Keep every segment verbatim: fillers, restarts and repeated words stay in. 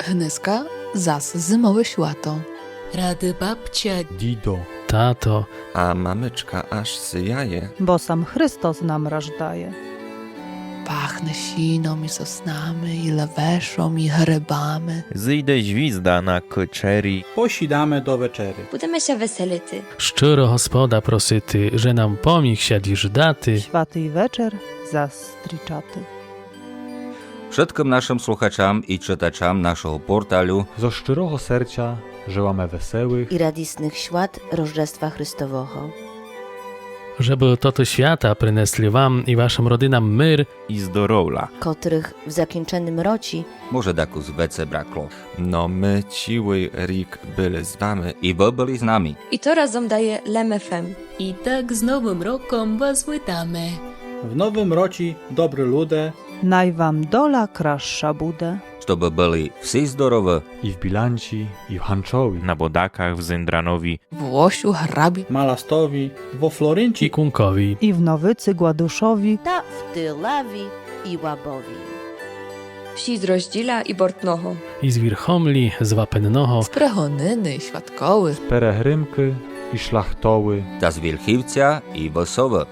Гнизка зас зимове свято. Рады бабця, дідо, тато, а мамичка аж сияє, бо сам Христос нам раждає. Пахне сіном і соснами, і левешом, і грибами. Зыйде звізда на кычері. Посідаме до вечері. Будеме ся веселити. Щыро Господа просити, же нам поміг ся діждати. Святый вечер застрічати. Вшыткым нашым слухачам і чытачам нашого порталю зо щырого серця желаме веселых і радісных свят Рождества Христового. Жебы тоты свята принесли вам і вашым родинам мир і здоровля, котрых в закінченым році може дакус веце бракло. Но мы цілый рік были з вами і вы были з нами. І то разом дає Лем ФМ. І так з Новым роком вас вітаме. В новым році, добры люде, най вам доля красша буде. Штобы были всі здоровы. І в Білянці, і в Ганчові, на Бодаках, в Зындранові, в Лосю, Грабі, Маластови, во Флоринці і Кункові, і в Новиці, Гладушові та в Тылаві і Лабові. Всі з Розділя і Бортного, і з Вірхомлі, з Лапенного, з Прегонины і Святковы, з Перегримкы і Шляхтовы та з Вільхівця і Высовы,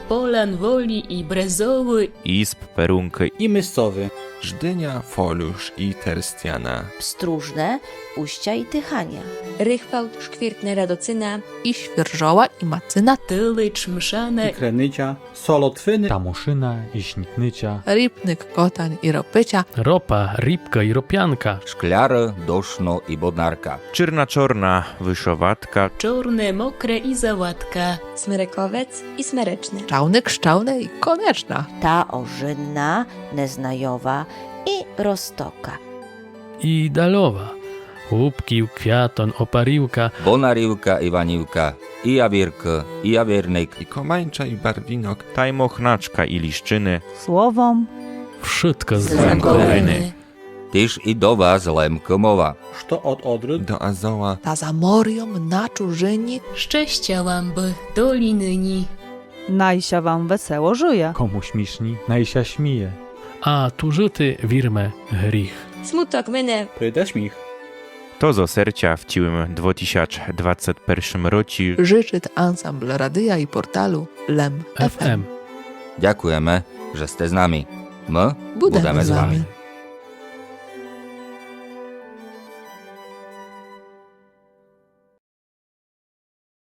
Полян Волі і Брезовы, і з Перункы і Мысцовы, Ждыня, Фолюш і Терстяна, Пстружне, Устя і Тыханя, Рихвалд, Шквіртне, Радоцина, і Свіржола і Мацина, Тылич, Мшане і Крениця, Солотвины, Тамушына і Снітниця, Ріпник, Котань і Ропиця, Ропа, Ріпка і Ропянка, Шкляры, Дошно і Боднарка, Чырна, Чорна, Вышоватка, Чорне, Мокре і Завадка, Смерековець і Смеречне, Чавник, Щавне і Конечна, та Ожынна, Незнайова і Розтока, і Дальова, Лубків, Квятон, Опарівка, Бонарівка і Ванівка, і Явіркы, і Явірник, і Команча і Барвінок, тай Мохначка і Ліщыны. Словом, вшытко з Лемковины. Тіж і до вас, Лемкы, мова, што од Одры до Азова та за морьом на чужыні. Щестя вам бы долі нині. Най ся вам весело жыє. Кому смішні, най ся сміє. А тужыти, вірме, гріх. Смуток мине, прийде сміх. То зо серця в цілым двотисяч двадцет першым році жычыт ансамбл радия і порталу Лем ФМ. Дякуєме, же сте з нами. Мы будеме з вами.